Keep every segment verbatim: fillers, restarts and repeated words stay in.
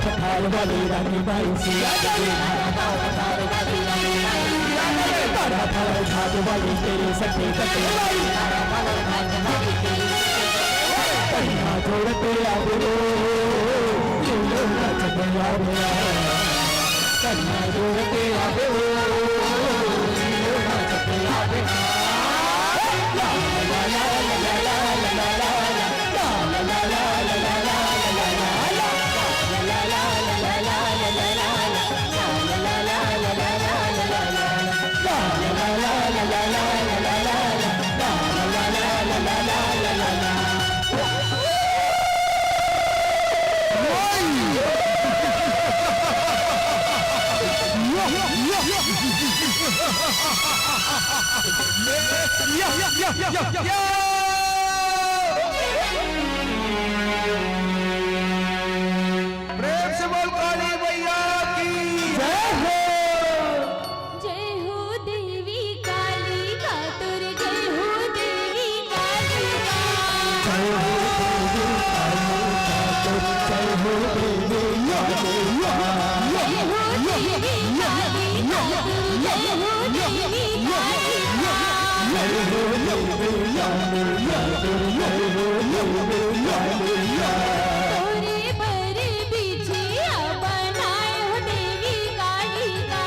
पठार वाली रानी बाई सिया के, पठार वाली तेरे सखे सखे बाई। कन्या छोड़ के आवे रो, लीलो नाच के आवे रो। कन्या छोड़ के आवे रो, लीलो नाच के आवे रो। प्रेम से बोल काली मैया की जय हो। जय हो देवी कालिका तोर, जय हो देवी कालिका। जय हो देवी कालिका तोर, जय हो देवी कालिका। जय हो देवी कालिका तोर, जय हो देवी कालिका। जय हो देवी कालिका तोर, जय हो देवी कालिका। तोरे बर बिछिया बनाए हो देवी कालिका।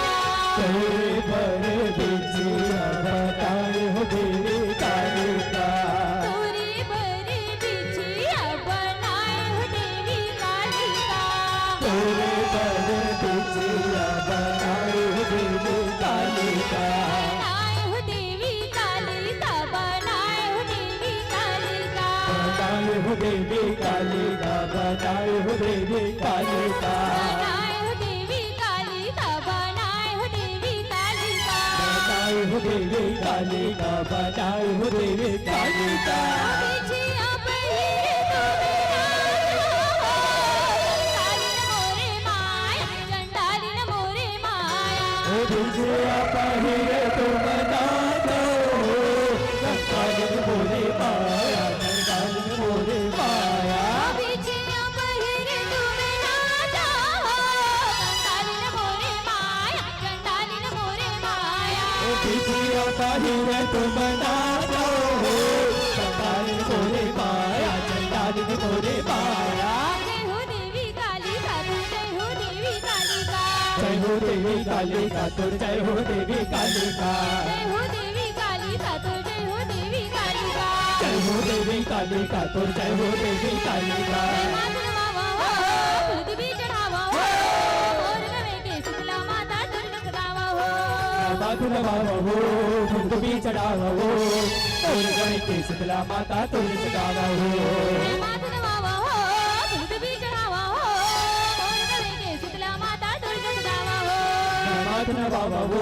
तोरे बर बिछिया बनाए हो देवी कालिका। तोरे बर बिछिया बनाए हो देवी कालिका। तोरे बर बिछिया बनाए हो देवी कालिका। बनाए हो देवी कालिका, बनाए हो देवी कालिका। बनाए हो देवी कालिका, बनाए हो देवी कालिका। बनाए हो देवी कालिका, बनाए हो देवी कालिका। बनाए हो देवी कालिका, बनाए हो देवी कालिका। बिछिया पहिरे तो मेरा काली न मोरे माया, चंडाली न मोरे माया। ओ बिछिया पहिरे तुम नाचो, कंकालिन मोरे माया, कंकालिन मोरे माया। बिछिया पहिरे तुम नाचो, कंकालिन मोरे माया, चंडालिन मोरे माया। ओ बिछिया पहिरे तुम नाचो, कंकालिन मोरे माया, चंडालिन मोरे माया। जय हो देवी कालिका तोर, जय हो देवी कालिका। जय हो देवी कालिका तोर, जय हो देवी कालिका। जय हो देवी कालिका तोर, जय हो देवी कालिका। जय हो देवी कालिका तोर, जय हो देवी कालिका। जय माथ नवावा हो, फूल भी चढ़ावा हो, मोर गवे के शीतला माता तोर जस गावा हो। जय माथ नवावा हो, फूल भी चढ़ावा हो, मोर गवे के शीतला माता तोर जस गावा हो। जय माथ नवावा हो, फूल भी चढ़ावा हो, मोर गवे के शीतला माता तोर जस गावा हो। माथ नवावा हो,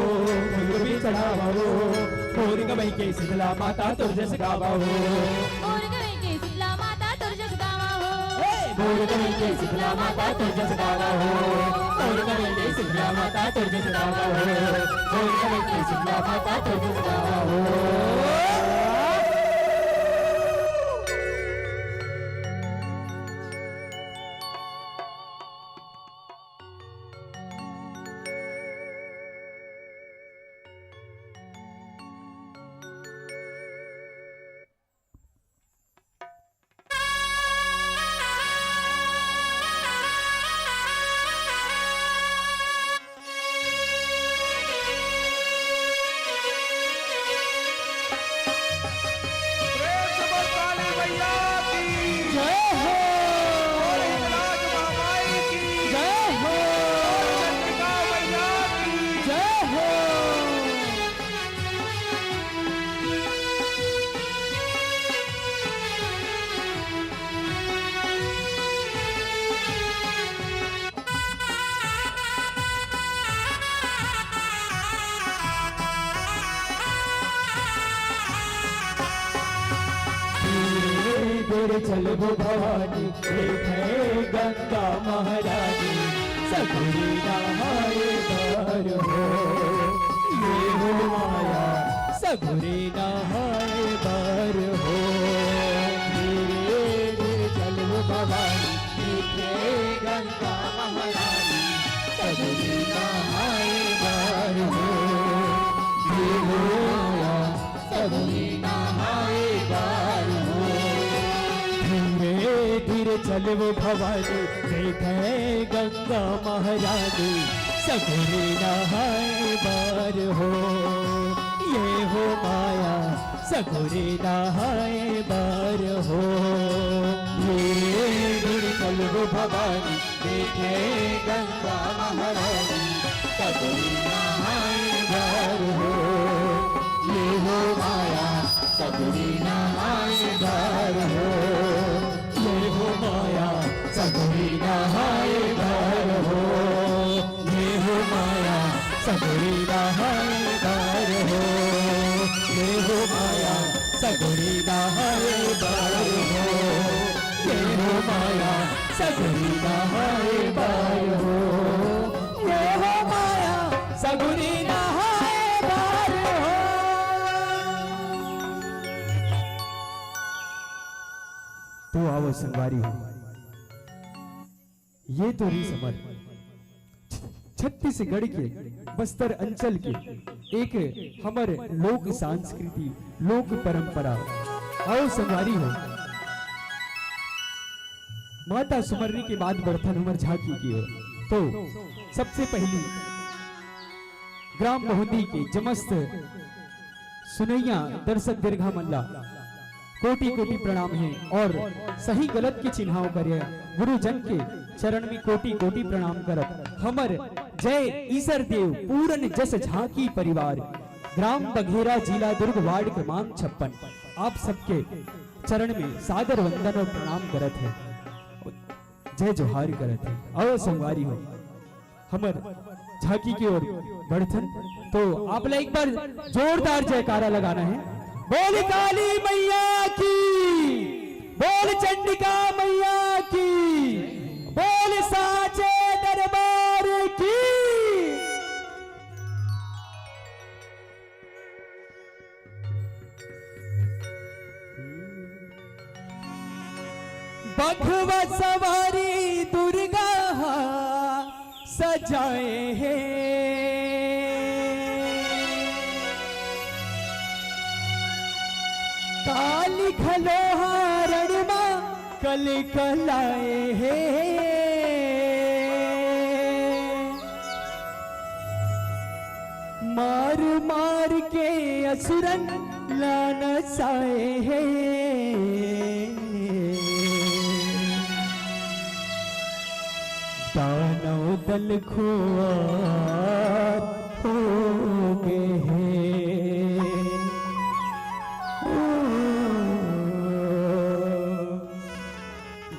फूल भी चढ़ावा हो, मोर गवई के शीतला माता तोर जस गावा हो। मोर गवई के शीतला माता तोर जस गावा हो। हे! मोर गवई के शीतला माता तोर जस गावा हो। मोर गवई के शीतला माता तोर जस गावा हो। मोर गवई के शीतला माता तोर जस गावा हो। चलबो भवानी, देखे गंगा महारानी, सगुरी नहाए बर हो। ये हो माया, सगुरी नहाए बर हो। धीरे धीरे चलबो भवानी, देखे गंगा महारानी, सगुरी नहाए बर हो। ये हो माया, सगुरी नहाए बर हो। धीरे धीरे चलबो भवानी, देखे गंगा महारानी, सगुरी नहाए बर हो। ये हो माया, सगुरी नहाए बर हो। धीरे धीरे चलबो भवानी, देखे गंगा महारानी, सगुरी नहाए बर हो। ये हो माया, सगुरी नहाए बर हो। ये हो माया, सगुरी नहाए बर हो। ये हो माया, सगुरी नहाए बर हो। ये हो माया, सगुरी नहाए बर हो। ये हो माया, सगुरी नहाए बर हो। ये हो माया, सगुरी नहाए बर हो। तो आवो संगवारी हो, ये तो रहिस हमर छत्तीसगढ़ के बस्तर अंचल के एक हमर लोक संस्कृति, लोक परंपरा। आओ संगवारी हो, माता सुमरनी के बाद बढ़थन हमर झांकी की ओर। तो सबसे पहली ग्राम मोहंदी के समस्त सुनैया दर्शक दीर्घा मन ला कोटि कोटि प्रणाम हे और सही गलत के चिन्हाव करे गुरुजन के चरण में कोटि कोटि प्रणाम करत हमर जय ईसर देव पूरन जस झांकी परिवार ग्राम बघेरा जिला दुर्ग वार्ड क्रमांक छप्पन आप सबके चरण में सादर वंदन और प्रणाम करत हे, जय जोहार करत हे। आओ संगवारी हो, हमर झांकी के ओर बढ़थन, तो आप ला एक बार जोरदार जयकारा लगाना हे। बोल काली मैया की, बोल चंडिका मैया की, बोल साचे दरबार की। बघवा सवारी दुर्गा हा सजाए हे, काली घलो हा रण मा कलकलाए हे। मार मार के असुरन ला नसाए हे। दानव दल खुवार हो गे हे। ओ,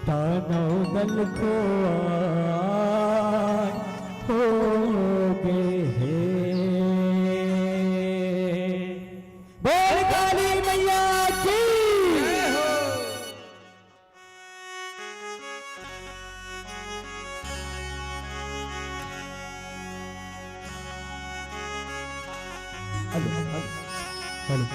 दानव दल खुवार हो गे हे। बोल काली मैया की। Hello, hello, hello.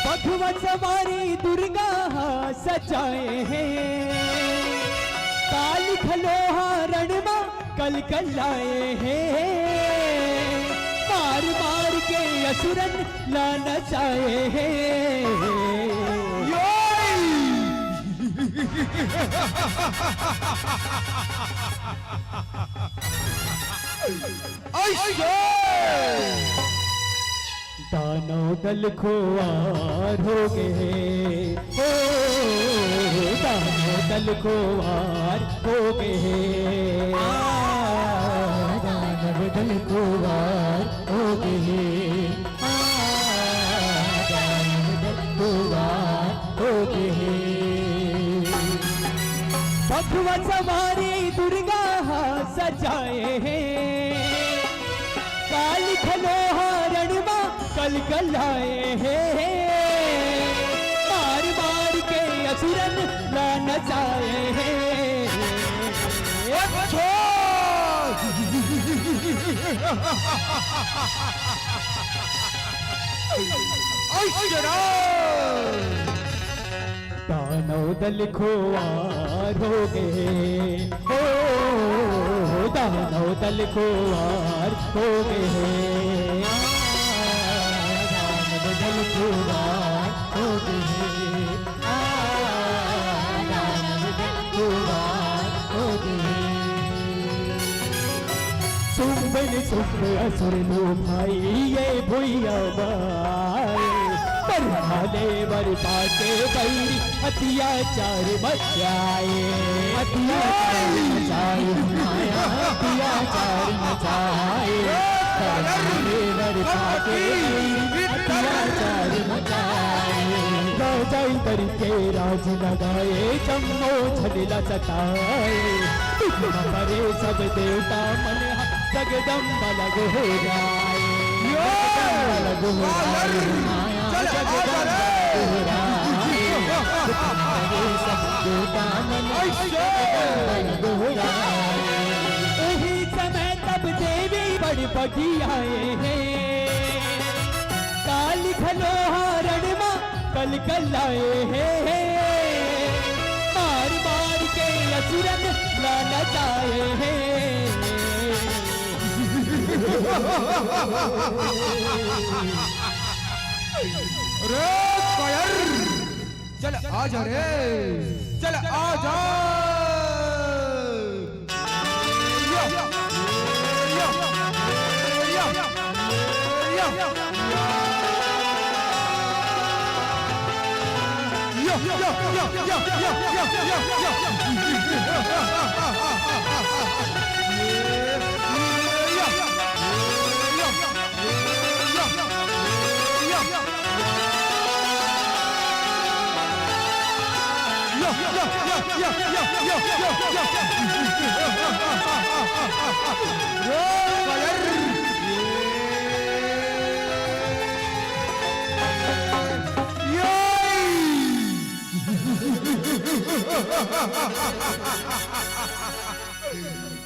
बघवा सवारी दुर्गा हा सजाए हे, काली घलो हा रण मा कलकलाए हे। मार मार के असुरन ला नचाए हे। दानव दल खुवार हो गे हे, ओ, दानव दल खुवार हो गे हे, आ, दानव दल खुवार हो गे हे, आ, दानव दल खुवार हो गे हे। बघवा सवारी दुर्गा हा सजाए हे, काली घलो हा रण मा कलकलाए हे, मार मार के असुरन ला नचाए हे। अच्छा! ऐसरा! दानव दल खुवार हो गे हे, ओ, दानव दल खुवार हो गे हे, आ, दानव दल खुवार हो गे हे, आ, दानव दल खुवार हो गे हे। सुम्ब निसुम्ब असुर लो भाई, ये भुइयां माय। बरहा ले बरपा के बैरी अत्याचार मचाए, अत्याचार मचाए, माया अत्याचार मचाए। बरहा ले बरपा के बैरी अत्याचार मचाए। राजा इंद्र के राज लगाए, जम्मो झन ला सताए। दुख म परे सब देवता मन ह जगदम्बा ल गोहराए। जगदम्बा ल गोहराए, माया जगदम्बा ल गोहराए। दुख म परे सब देवता मन ह जगदम्बा ल गोहराए। उही समय तब देवी बड़ बगियाए हे। काली घलो हा रण मा कलकलाए हे, मार मार के असुरन ला नचाए हे। रे कायर, चल आजा रे, चल आजा।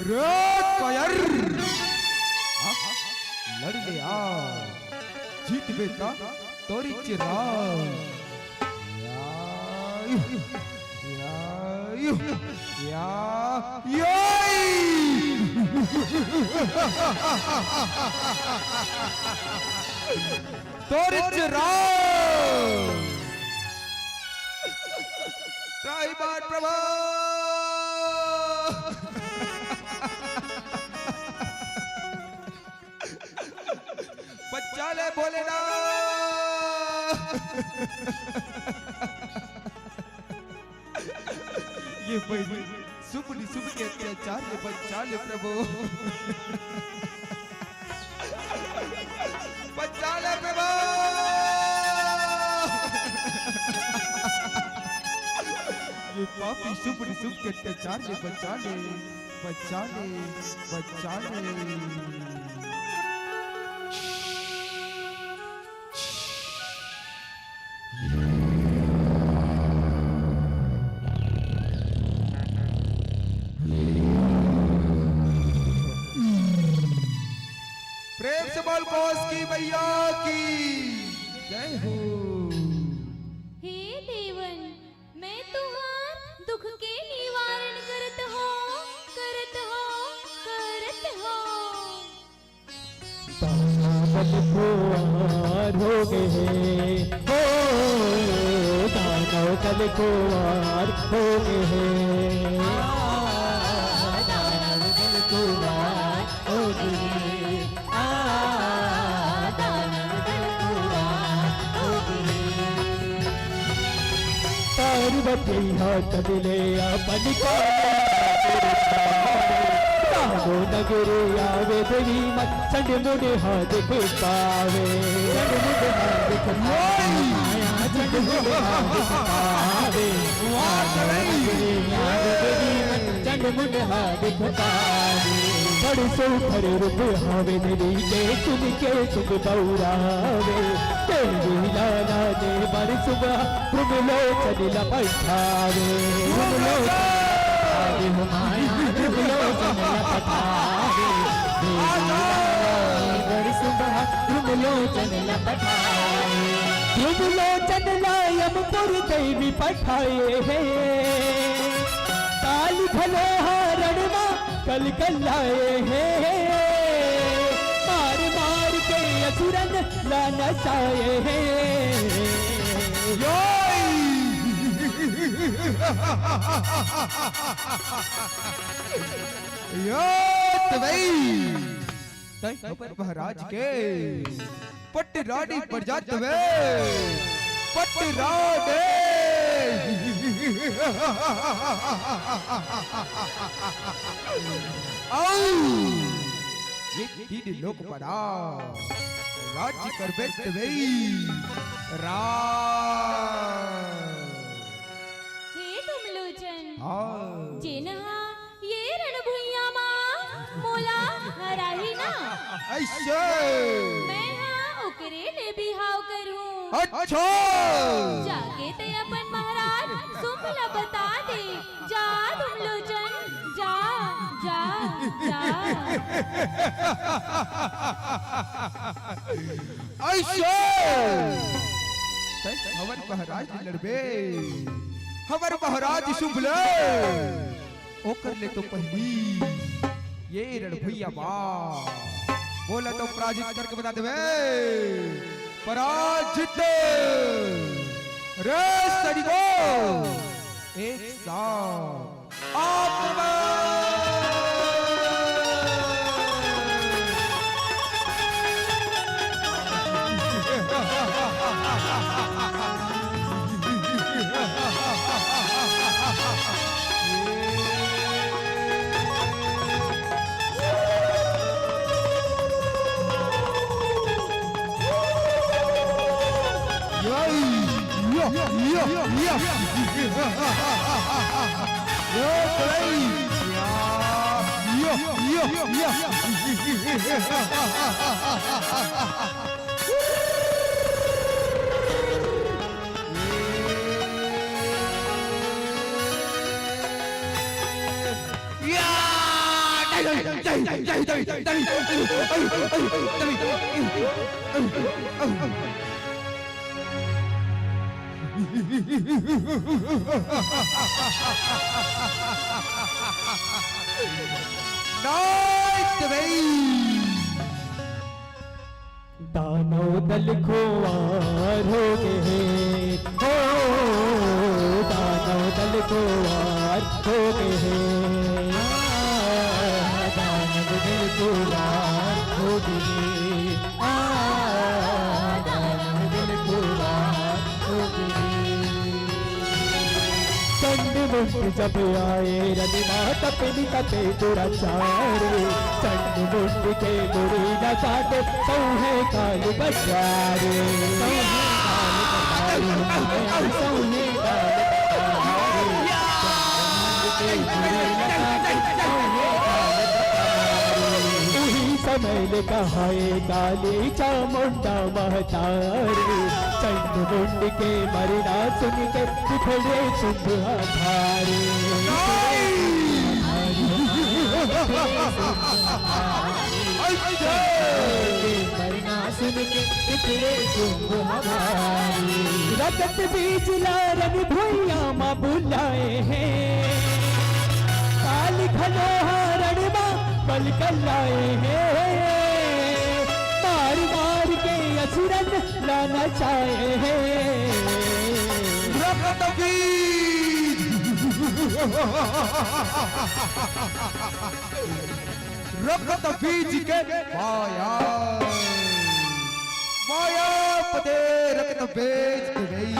रे कायर! हाँ? लड़ ले आ, जीत बेटा तोरी चिराग। या, या, या, या, तोरी चिराग। त्राहि मार प्रभु। बचा ले भोलेनाथ। ये बैरी शुभ निशुभ के अत्याचार ले बचा ले प्रभु। बचा ले प्रभु। ये पापी शुभ निशुभ के अत्याचार ले बचा ले, बचा ले, बचा ले। प्रेम से बोल कौशिकी मैया की जय हो। हे देवन, मैं तुहार दुख के निवारण करत हो, करत हो, करत हो। दानव खुआर हो गे हे, ओ दानव दल खुआर हो गे हे। दानव दल खुआर हो गे हे, आ, दानव दल खुआर हो गे हे। पार्वती हा तब ले अपन काया रामो नगरी आवे देवी मन चंड मुंड हा दिख पावे। चंड मुंड हा दिख पावे। माया चंड मुंड हा दिख पावे। वाह, रामो नगरी आवे देवी मन चंड मुंड हा दिख पावे। बड़ सुंदर रूप हावे देवी के सुन के सुख बउरावे। देवी लाला ने बड़ सुंदर ध्रुव लोचन ला पठावे। ध्रुव लोचन ला पठावे हो माया, ध्रुव लोचन ला पठावे। देवी लाला ने बड़ सुंदर ध्रुव लोचन ला पठावे। ध्रुव लोचन ला यमपुर देवी पठाए हे। काल घलो हा रण मा कल कल आए हे। मार मार के असुरन ला नचाए हे। योई! यो तो भाई, तै हमर महाराज के पटरानी पर जात हवे। पटरानी। आऊ, ये तीन लोक पर राज्य करबे तवे। राज। हे तुम लोचन। हाँ। जेन हा ये रणभुइयां मा मोला हराही ना। अइसे। मैं हा ओकरे ले बिहाव करहूं। अच्छा। जाके तै अपन महाराज शुंभ ला बता दे। जा तुम लोचन, जा, जा, जा। अइसे। तै हमर महाराज ले लड़बे। हमर महाराज शुंभ ले। ओकर ले तो पहिली ये रणभुइयां मा मोला तो पराजित करके बता देवे। पराजित। रे सैनिको, एक साथ आक्रमण। दानव दल खुवार हो गे हे, हो, दानव दल खुवार हो गे हे। आ, दानव दल खुवार हो गे हे। आ, दानव दल खुवार हो गे हे। चंड मुंड जब आए रनिमा तपनी तपे दुराचारी। चंड मुंड के मुड़ी न काटे सौहे काल बजारी। सौहे काल बजारी, सौहे काल बजारी। चंड मुंड के मुड़ी न काटे सौहे काल बजारी। उही समय ले कहाए काली चामुंडा महतारी। चंड मुंड के मरना सुन के बिखरे शुंभ हा भारी। मरना सुन के बिखरे शुंभ हा भारी। रगत बीज ला रणभुइयां मा बुलाए हे। काल घलो हा रण मा बल कल आए हे। मार मार सुरन लाना चाहे हैं। रक्त बीज, रक्त बीज के माया, माया पते रक्त बीज गई।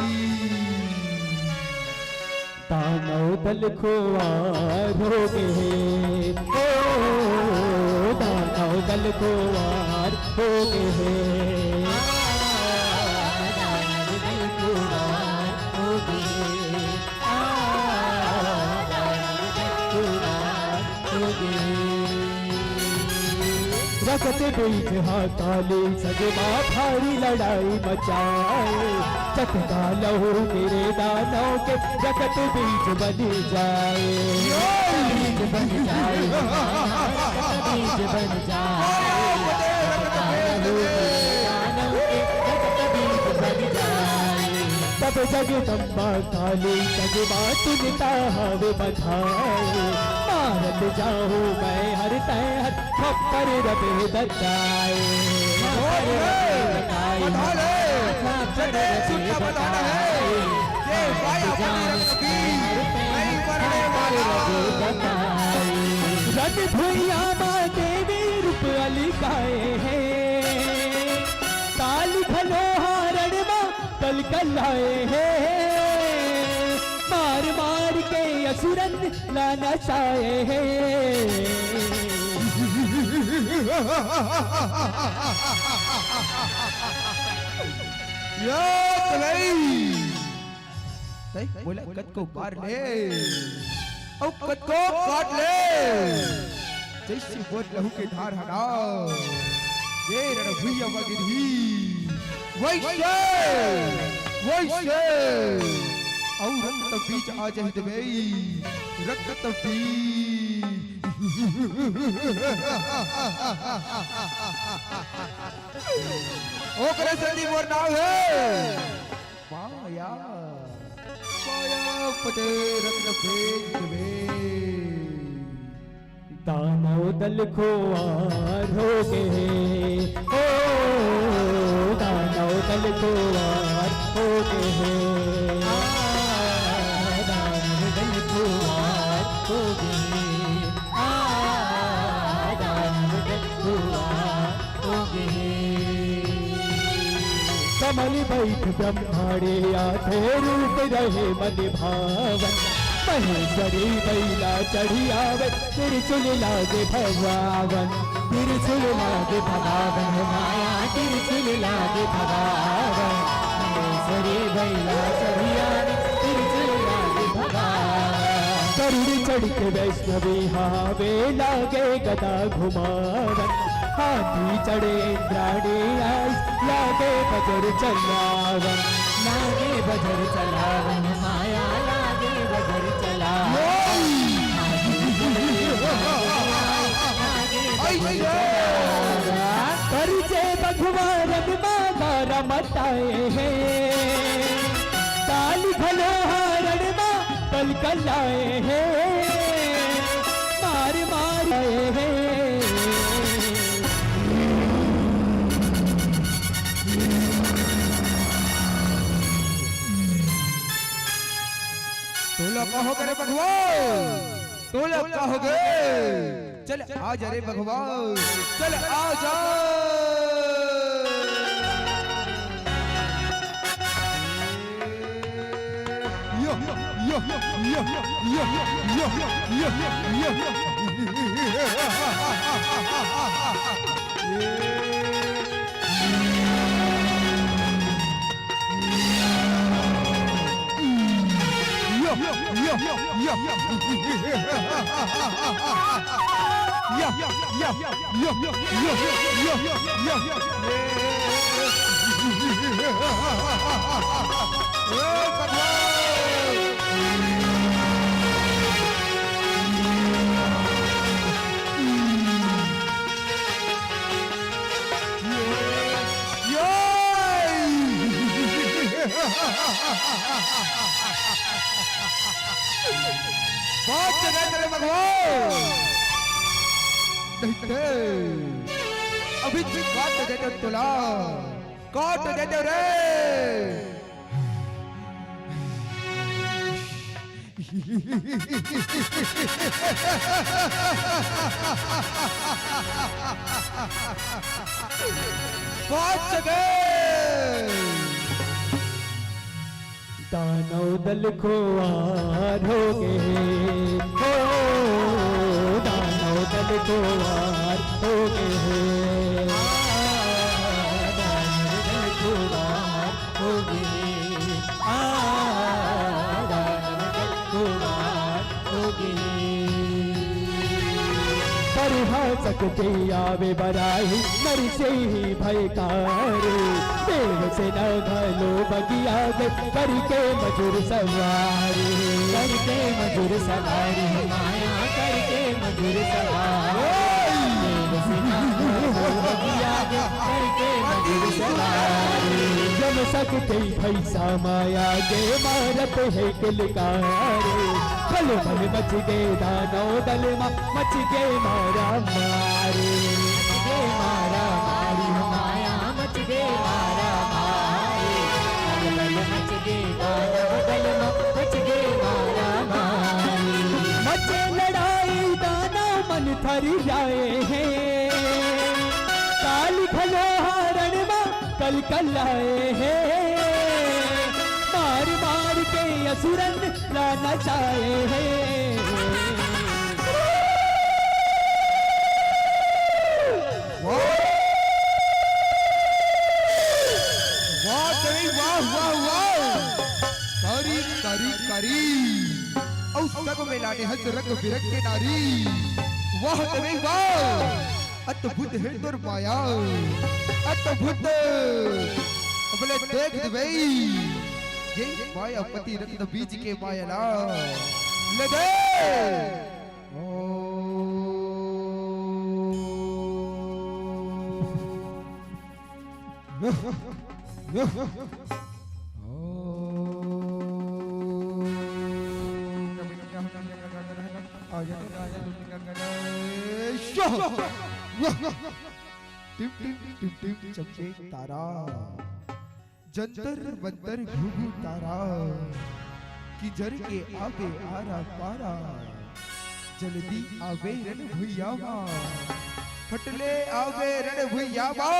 दानव दल खुवार हो गे हे, ओ, दानव दल खुवार हो गे हे। आ, दानव दल खुवार हो गे हे। आ, दानव दल खुवार हो गे हे। रक्त बीज हा काली संग मा भारी लड़ाई मचाए। चटका लहू गिरे दानव के रक्त बीज बन जाए। रक्त बीज बन जाए, रक्त बीज बन जाए। दानव के रक्त बीज बन जाए। तब जगदम्बा काली संग मा तुझ ता हवे बधाए। मारत जाहूँ मैं हर तय हर, खप्पर रबे दताए। खप्पर रबे दताए। बधाले। खप्पर जते रबे सुनना बधाना है। दताए। ये माया बनी रखती, नहीं मरने वाला। खप्पर रबे दताए। रन भुइयां मा देवी रूप अलिकाए हे। काली घलो हा रण मा कल कल आए हे, मार मार के असुरन ला नचाए हे। या तलई। तई बोला कतको बार ले, अउ कतको काट ले। जइसे बोल लहू के धार हना, ये रणभुइया म गिरही। वइसे, वइसे, अउ रक्त बीज आ जाही देवई, रक्त बीज। ओकरे सेती मोर नाव हे माया, माया पते रत्न भेज देवे। दानव दल खुवार हो गे हे, ओ, दानव दल खुवार हो गे हे। आ, दानव दल खुवार हो गे हे। आ, दानव दल खुवार हो गे हे। कमल बइठ ब्रह्मांडे आथे, रूप रहे मन भावन। महेश्वरी बइला चढ़ी आवे, त्रिशूल लागे भगवावन। त्रिशूल लागे भगवावन, माया त्रिशूल लागे भगवावन। महेश्वरी बइला चढ़ी आवे, त्रिशूल लागे भगवावन। गरुड़ चढ़ के वैष्णवी आवे, लागे गदा घुमावन। हाथी चढ़े इंद्राणी आई, लागे बजर चलावन। लागे बजर चलावन, माया लागे बजर चलावन। ओए! लागे बजर चलावन। कर जे बघवा रन मा गारा मचाए हे। काली घलो हा रण मा कल कल आए हे, मार मार आए हे। तोला का हो गे रे बघवा? तोला का हो गे? चल आ जा रे बघवा, चल आ जा। यो, यो, यो। बात जगह तेरे भगवान। नहीं ते अभी बात जगह तेरे तोला। काट देते रे। पहुंच गए। दानव दल खुवार हो गए, हो, दानव दल खुवार हो गए। दानव दल खुवार हो गए। आ, दानव दल खुवार हो गए। परिहासक के आवे बराई, नर से ही भयकारी। देव से न घलो बगिया गए, करके मधुर सवारी। करके मधुर सवारी, माया करके मधुर सवारी। देव से न घलो बगिया गए, करके मधुर सवारी। जब सक के भैसा माया गे मारत है किलकारी। खल भल मच गे दानव दल मा, मच गे मारा मारी। मच गे मारा मारी, माया मच गे मारा मारी। खल भल मच गे दानव दल मा, मच गे मारा मारी। मचे लड़ाई दानव मन थर जाए हैं। काल घलो हरण मा कल कल आए हैं, मार मार के असुरन ला नचाए हैं। वाह! वाह देवी, वाह, वाह, वाह! करी, करी, करी। अउ सब में लाने हंस रंग बिरंग के नारी। वाह देवी, वाह! अद्भुत है तोर माया, अद्भुत। अब ले देख दे भाई, ये मायापति रक्त बीज के माया ला। ले दे। ओ। टिम टिम टिम टिम चमके तारा, जंतर मंतर घुघु तारा, किंजर के आबे आरा पारा। जल्दी आबे रण भुइया मा, फटले आबे रण भुइया मा।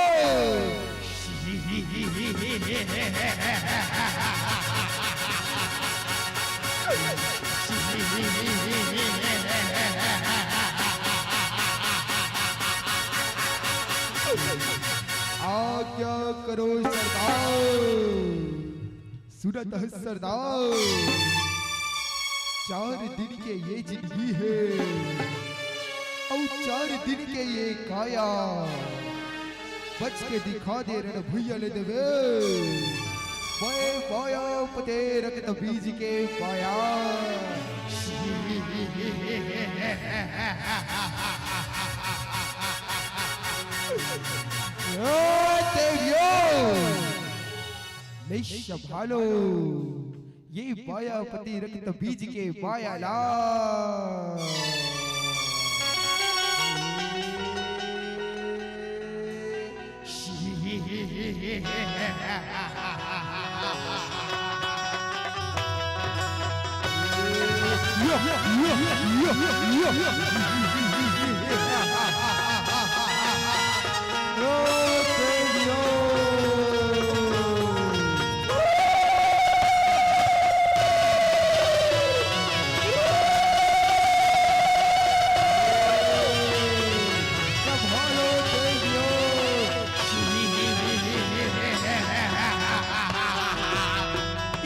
आज्ञा करो सरदार। सुनत हस सरदार, चार दिन के ये जिंदगी हे, अउ चार दिन के ये काया। बच के दिखा दे रण भुइया ले देवे, मैं मायापते रक्त बीज के माया। ओ देवियो, ले संभालो ये मायापति रक्त बीज के माया ला।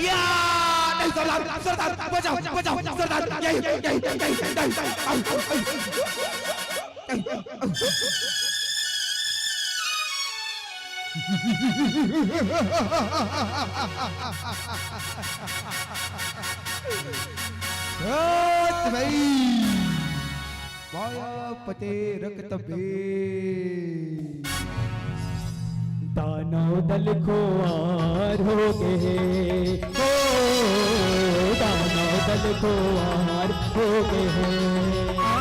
या! नहीं, सरदार, सरदार, बचाओ, बचाओ, सरदार, यही, यही, यही, यही, यही, यही, यही। हाथ भाई, मायापते रक्त बीज। दानव दल खुवार हो गे, ओ, दानव दल खुवार हो गे, आ,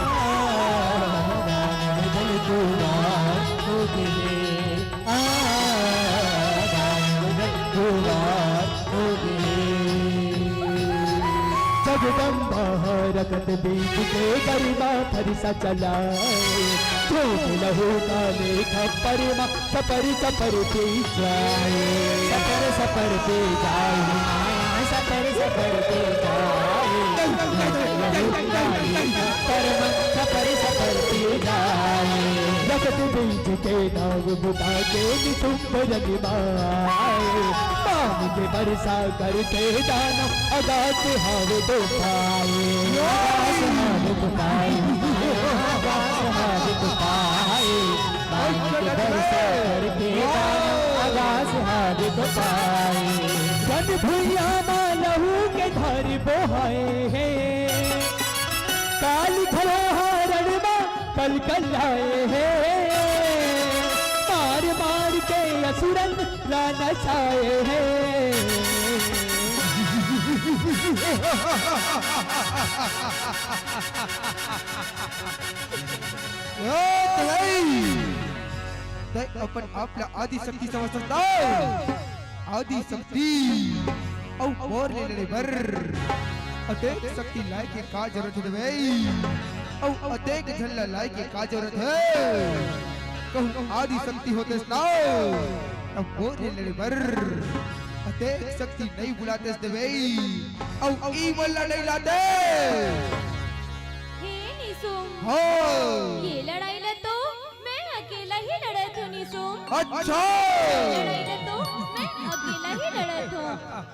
दानव दल खुवार हो गे, आ, कत बीज के गरिमा फरसा चलाए, झूम लहू काले खप्पर मा सपर सपर पी जाए। सपर सपर पी जाए, सपर सपर पी जाए। झूम लहू काले खप्पर मा सपर सपर पी जाए। रसत बीज के नाव बुता के निसुम रनिमाए, पानी के बरसा करते दाना, अगास हावे तो पाए। अगास हावे तो पाए, अगास हावे तो पाए। पानी के बरसा करते दाना, अगास हावे तो पाए। जन भुइयां मा लहू के धारी बोहाए हे, काली घलो हरण मा कल कल आए हे। मार मार के असुरन ला नचाए हे। ए, तलई! तै अपन आप ला आदि शक्ति समझ सकता है? आदि शक्ति अउ मोर ले लड़े बर अतेक शक्ति लाए के का जरूरत हे दवई? अउ अतेक झन ला लाए के का जरूरत हे? कहूँ आदि शक्ति होतेस ना, त मोर ले लड़े बर अतेक शक्ति नइ बुलातेस दवई, अउ ई मन ला नइ लाते। हे निसुम, हाँ। ये लड़ाई ला तो मैं अकेला ही लड़त हूँ निसुम। अच्छा। ये लड़ाई ला तो मैं अकेला ही लड़त हूँ।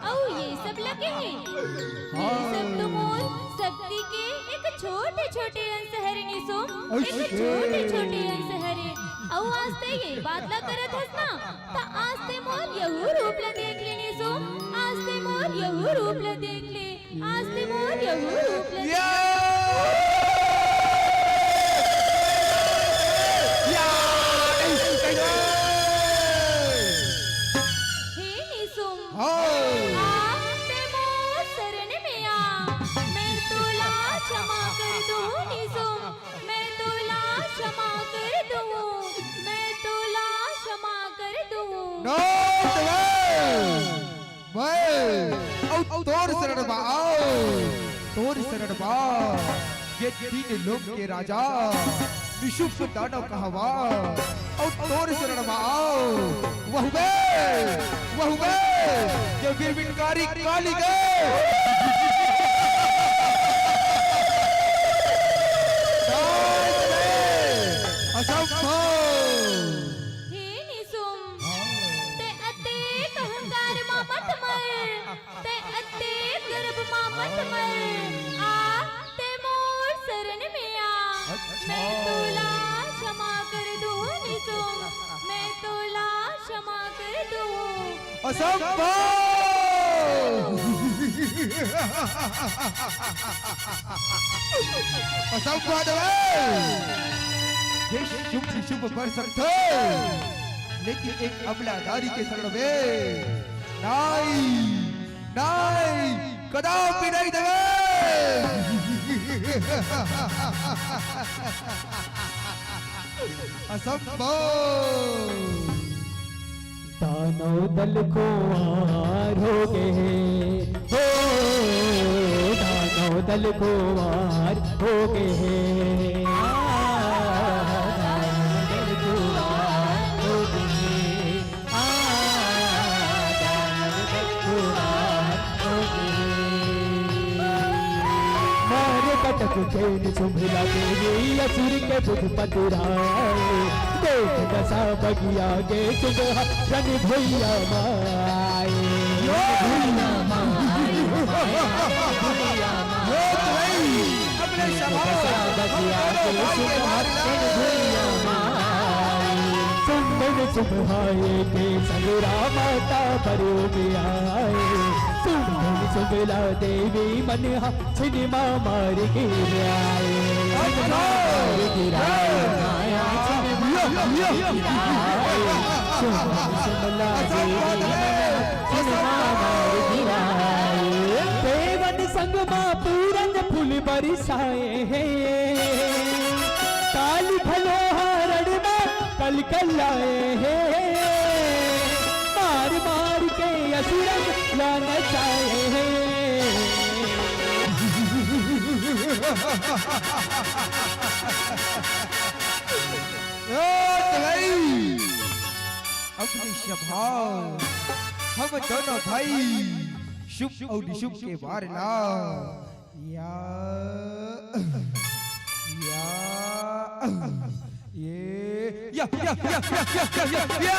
अउ ये सब लगे हे, ये सब तो मोर शक्ति के एक छोटे-छोटे अंश हरे निसुम, एक अच्छा। छोटे-छोटे अंश हरे। अउ आज तैं ये बात ला करत हस ना, त आज तैं मोर यहू रूप ला देख ले निसुम, आज तैं मोर यहू रूप ला देख ले। आज तैं मोर यहू रूप ले। या! या! हे निसुम, हाँ। आ तैं मोर शरण में आ, मैं तोला क्षमा कर दूँ निसुम, मैं तोला क्षमा कर दूँ, मैं तोला क्षमा कर दूँ। नोट वे। मैं अउ तोर शरण मा आव, तोर शरण मा ये तीन लोक के राजा निशुम्भ दानव कहवा, अउ तोर शरण मा आव, वहू बे, वहू बे, ये वीर विटकारी काली के। असंभव। हे निसुम, तैं अतेक अहंकार मा मत मर, तैं अतेक गर्व मा मत मर। आ, तैं मोर शरण में आ। अच्छा। मैं तोला क्षमा कर दूँ निसुम, मैं तोला क्षमा कर दूँ। असंभव। असंभव दवई। ये शुभ शुभ बर सकथे, लेकिन एक अबला नारी के शरण में नाई, नाई, कदापि नहीं दवई। असंभव। दानव दल खुवार हो गे हे, हो, दानव दल खुवार हो गे हे। आ, दानव दल खुवार हो गे हे। आ, दानव दल खुवार हो गे हे। मारे कटक के निशुम्भ ला देवी असुर के बुध पतुराए। देख दसा बगिया के सुबह रन भुइयां माए। यो भुइयां माए, भुइयां माए। यो तो भाई, अपने देख सभा दसा बगिया के सुबह रन भुइयां माए। सुंदर सुबहाए के संगरा माता परो में आए। सुंदर सुंदरा देवी मन हा छिन मा मार गिराए। छिन मा मार गिराए। माया छिन मा मार गिराए। सुंदर सुंदरा देवी मन हा छिन मा मार गिराए। देवन संग मा पूरन फूल बरसाए हे। काली घलो हा रण मा कलकलाए हे। मार मार के असुरन ला नचाए हे। ए, दुलई, अपनी सभा, हम दोनों भाई शुभ और निशुभ के बार ला। या, या, ये, या, या।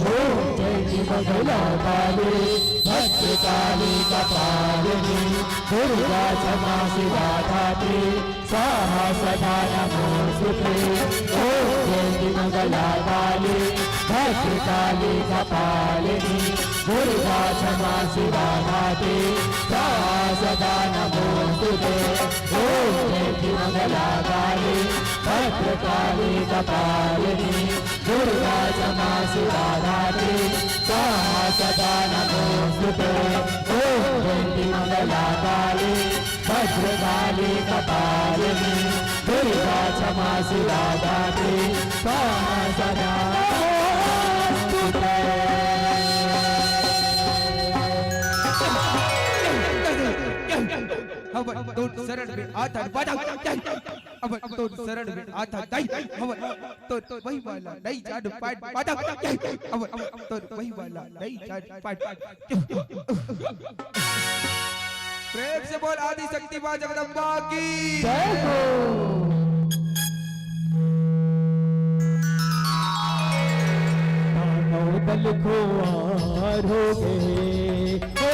ओम जय मंगला काली, भद्रकाली कपालिनी, दुर्गा क्षमा शिवा धात्री, स्वाहा सदा नमोस्तुते। ओम जय मंगला काली, भद्रकाली कपालिनी, दुर्गा क्षमा शिवा धात्री, स्वाहा सदा नमोस्तुते। ओम जय मंगला काली, भद्रकाली कपालिनी, दुर्गा क्षमा शिवा धात्री, स्वाहा सदा नमोस्तुते। ओम जय मंगला काली, भद्रकाली कपालिनी, दुर्गा क्षमा शिवा धात्री, स्वाहा सदा नमोस्तुते। हमन तोर शरण में आथन बाबा, हमन तोर शरण में आथन दाई, हमन तोर महिमा ला नइ जान पाएन बाबा, हमन तोर महिमा ला नइ जान पाएन। प्रेम से बोल आदि शक्ति माँ जगदम्बा की जय हो। दानव दल खुवार हो गे, ओ,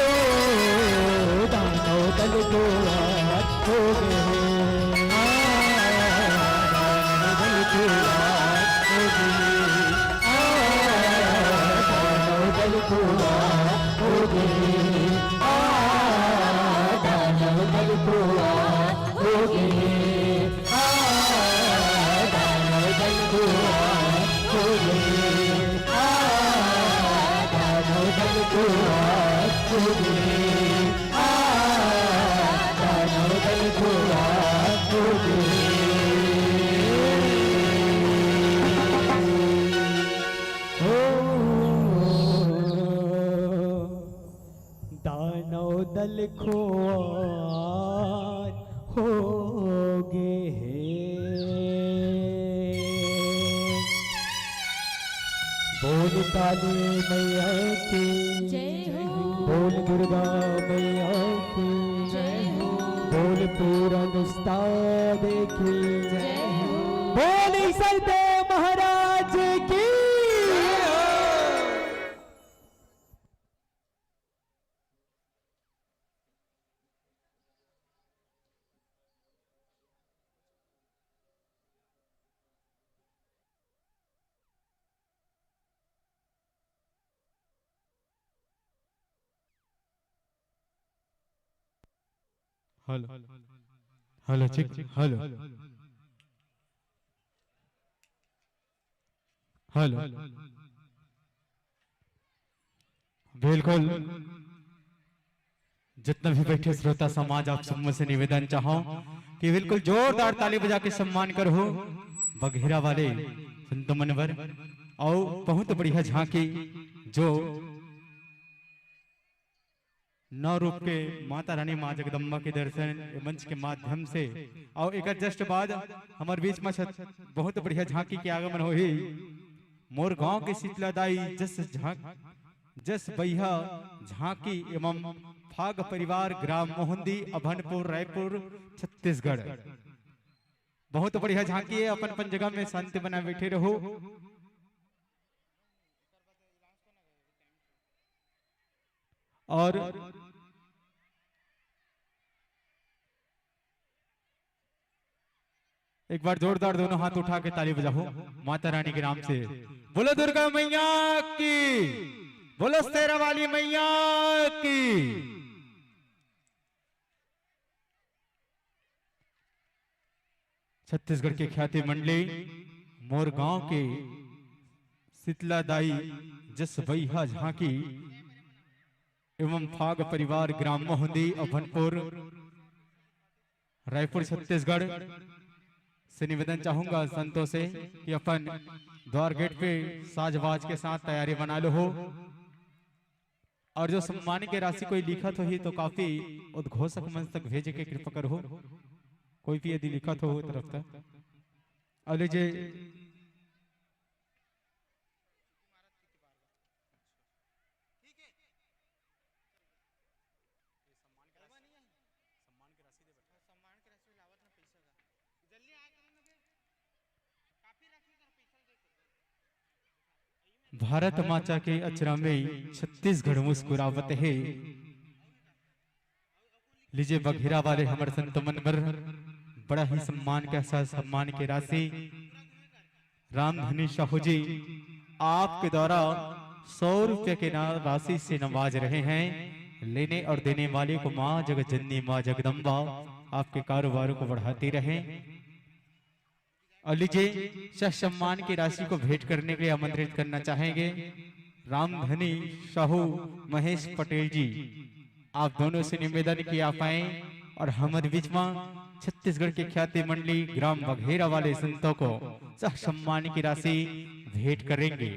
दानव दल खुवार हो गे, आ, दानव दल खुवार हो गे, आ, दानव दल खुवार हो गे, आ, दानव दल खुवार हो गे, आ, दानव दल खुवार हो गे, आ, दानव दल खुवार हो गे, आ, दानव दल खुवार हो गे। ओ, दानव दल खुवार हो गे हे। बोल काली मैया की जय हो। बोल दुर्गा मैया की जय हो। बोल पूरा उस्ताद की जय हो। बोल सतगुरु महाराज की जय हो। Hello, hello, check, hello, hello. बिल्कुल, जितना भी बैठे श्रोता समाज, आप सब में से निवेदन चाहूं कि बिल्कुल जोरदार ताली बजा के सम्मान करहू बघेरा वाले संत मनवर। और बहुत बढ़िया झांकी जो नौ रूप के माता रानी माँ जगदम्बा के दर्शन ए मंच के माध्यम से। और एक जस्ट बाद हमर बीच में छत-, बहुत बढ़िया झांकी के आगमन होही। मोर गांव के शीतला दाई जस झांक-, जस बइहा झांकी एवं फाग परिवार, ग्राम मोहंदी, अभनपुर, रायपुर, छत्तीसगढ़। बहुत बढ़िया झांकी है, अपन अपन जगह में शांति बनाए बैठे रहो। और एक बार जोरदार दोनों हाथ उठा के ताली बजाओ माता रानी के नाम से। बोलो दुर्गा मैया की, बोलो शेरा वाली मैया की। छत्तीसगढ़ के ख्याति मंडली मोर गांव के शीतला दाई जस बइहा झांकी एवं फाग परिवार ग्राम मोहंदी अभनपुर रायपुर छत्तीसगढ़ से निवेदन चाहूंगा संतों से कि अपन द्वार गेट पे साजबाज के साथ तैयारी बना लो हो। और जो सम्मान के राशि कोई लिखत होही तो काफी उद्घोषक मंच तक भेजे के कृपा करहु। कोई भी यदि लिखत हो तरफ तक। और लीजिए भारत माता के अचरा में छत्तीसगढ़ मुस्कुरावत हे। लीजिए बघेरा वाले हमर संत मन बर बड़ा ही सम्मान के साथ सम्मान के राशि रामधनी साहू जी आपके द्वारा सौ रुपये के ना राशि से नवाज रहे हैं। लेने और देने वाले को माँ जगत जननी माँ जगदम्बा आपके कारोबारों को बढ़ाती रहे। और लीजिए सह सम्मान की राशि को भेंट करने के लिए आमंत्रित करना चाहेंगे रामधनी साहू महेश पटेल जी। आप दोनों से निवेदन कि आप आए और हमारे बीच में छत्तीसगढ़ के ख्याति मंडली ग्राम बघेरा वाले संतों को सह सम्मान की राशि भेंट करेंगे।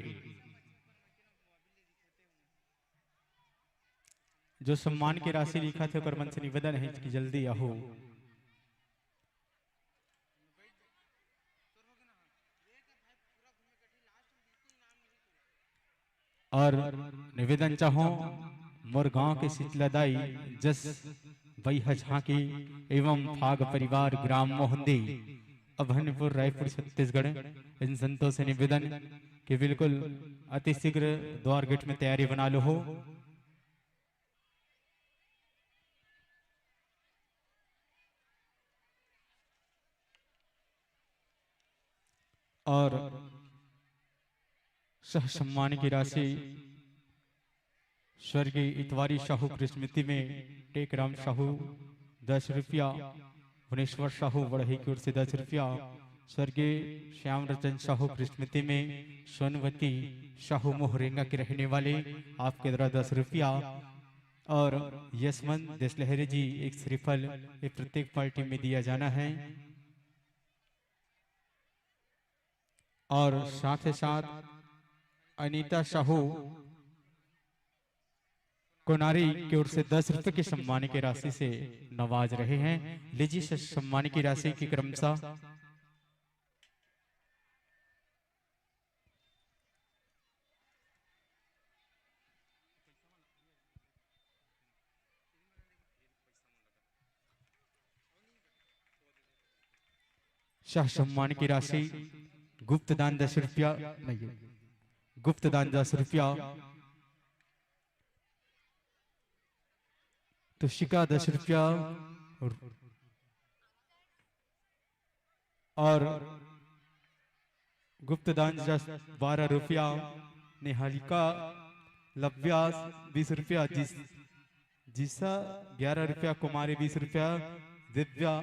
जो सम्मान की राशि लिखा थे ओकर मन से निवेदन है कि जल्दी आहो। और निवेदन चाहो मोर गांव के शीतला दाई जस बइहा झांकी एवं फाग परिवार ग्राम मोहंदी अभनपुर रायपुर छत्तीसगढ़ इन संतों से निवेदन कि बिल्कुल अति शीघ्र द्वार गेट में तैयारी बना लो हो। और सह सम्मान की राशि स्वर्गीय इतवारी साहू की स्मृति में टेकराम साहू दस रुपया, भुवनेश्वर साहू वड़ही की ओर से दस रुपया, स्वर्गीय श्याम रतन साहू की स्मृति में सोनवती साहू मोहरेंगा के रहने वाले आपके द्वारा दस रुपया और यशवंत देशलहरी जी एक श्रीफल ये प्रत्येक पार्टी में दिया जाना है। और साथ ही साथ अनीता साहू कोनारी की ओर से दस रुपए की सम्मान की राशि से नवाज रहे हैं। लीजिए स-, सम्मान की राशि की क्रमशः सह सम्मान की राशि गुप्त दान दस रुपया नहीं, गुप्त दान दस रुपया, तुशिका दस रुपया, और गुप्त दान जस बारह रुपया, निहारिका लव्या बीस रुपया, जिस जिसा ग्यारह रुपया, कुमारी बीस रुपया, दिव्या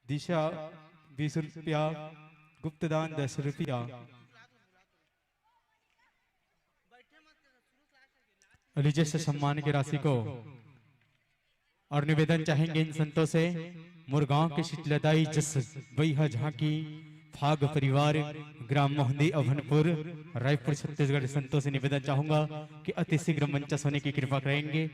दिशा बीस रुपया, गुप्त दान दस रुपया। लीजिए से सम्मान की राशि को और निवेदन चाहेंगे इन संतों से, मोर गांव के शीतलदाई जस बइहा झांकी फाग परिवार ग्राम मोहंदी अभनपुर रायपुर छत्तीसगढ़ संतों से निवेदन चाहूंगा कि अति शीघ्र मंचस्थ होने की कृपा करेंगे।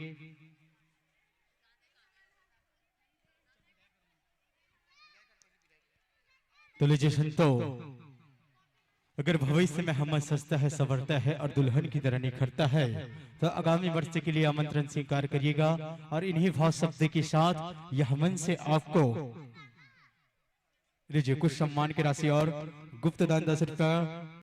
तो लीजिए संतो, अगर भविष्य में हमर सजता है, संवरता है और दुल्हन की तरह निखरता है, तो आगामी वर्ष के लिए आमंत्रण स्वीकार करिएगा और इन्हीं भाव शब्द के साथ यह मंच से आपको लीजिए, कुछ सम्मान की राशि और गुप्त दान दस रुपया।